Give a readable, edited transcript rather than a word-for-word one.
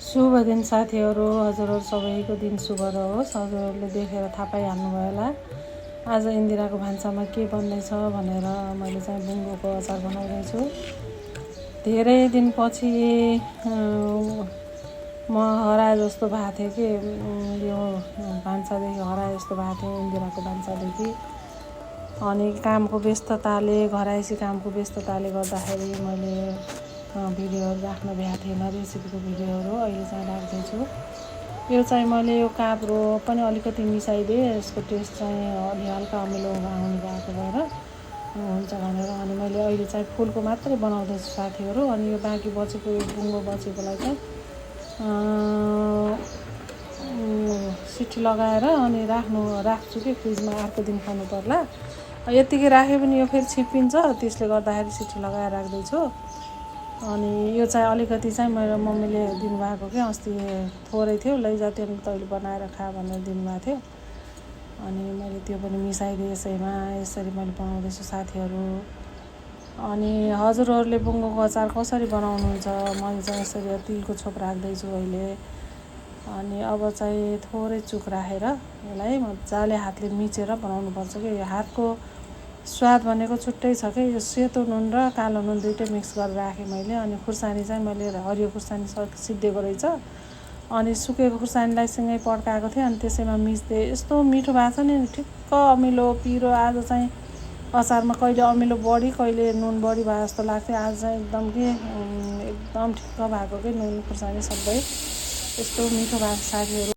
शुभ दिन साथीहरू, हजुरहरू सबैको दिन शुभ रहोस्। हजुरहरूले देखेर थाहा पाइहाल्नुभयो होला आज इन्दिराको भान्सामा के बन्दैछ भनेर। मैले चाहिँ बुङ्गोको अचार बनाउँदैछु। धेरै दिनपछि म हराए जस्तो भएको थियो कि यो भान्सादेखि हराए जस्तो भएको थियो इन्दिराको भान्सादेखि। अनि कामको व्यस्तताले, घरायसी कामको व्यस्तताले गर्दाखेरि मैले भिडियोहरू राख्न भ्याएको थिएन, रेसिपीको भिडियोहरू। अहिले चाहिँ राख्दैछु। यो चाहिँ मैले यो काब्रो पनि अलिकति मिसाइदिएँ, यसको टेस्ट चाहिँ अलि हल्का अमिलो हुने भएको भएर हुन्छ भनेर। अनि मैले अहिले चाहिँ फुलको मात्रै बनाउँदैछु साथीहरू। अनि यो बाँकी बचेको यो बुङ्गो बचेकोलाई चाहिँ सिटी लगाएर अनि राख्छु कि फ्रिजमा, अर्को दिन खानु पर्ला। यतिकै राख्यो भने यो फेरि छिप्पिन्छ, त्यसले गर्दाखेरि सिटी लगाएर राख्दैछु। अनि यो चाहिँ अलिकति चाहिँ मेरो मम्मीले दिनुभएको कि अस्ति थोरै थियो, लैजा त्यो तैँले बनाएर खा भनेर दिनुभएको थियो। अनि मैले त्यो पनि मिसाइदिएँ यसैमा। यसरी मैले बनाउँदैछु साथीहरू। अनि हजुरहरूले बुङ्गोको अचार कसरी बनाउनुहुन्छ? मैले चाहिँ यसरी तिलको छोप राख्दैछु अहिले। अनि अब चाहिँ थोरै चुक राखेर यसलाई मजाले हातले मिचेर बनाउनुपर्छ कि यो हातको स्वाद भनेको छुट्टै छ कि। यो सेतो नुन र कालो नुन दुइटै मिक्स गरेर राखेँ मैले। अनि खुर्सानी चाहिँ मैले हरियो खुर्सानी सिद्धिएको रहेछ। अनि सुकेको खुर्सानीलाई सँगै पड्काएको थिएँ, अनि त्यसैमा मिच्दै यस्तो मिठो भएको छ नि, ठिक्क अमिलो पिरो। आज चाहिँ अचारमा कहिले अमिलो बढी कहिले नुन बढी भए जस्तो लाग्थ्यो। आज चाहिँ एकदम ठिक्क भएको कि नुन खुर्सानी सबै यस्तो मिठो भएको साथीहरू।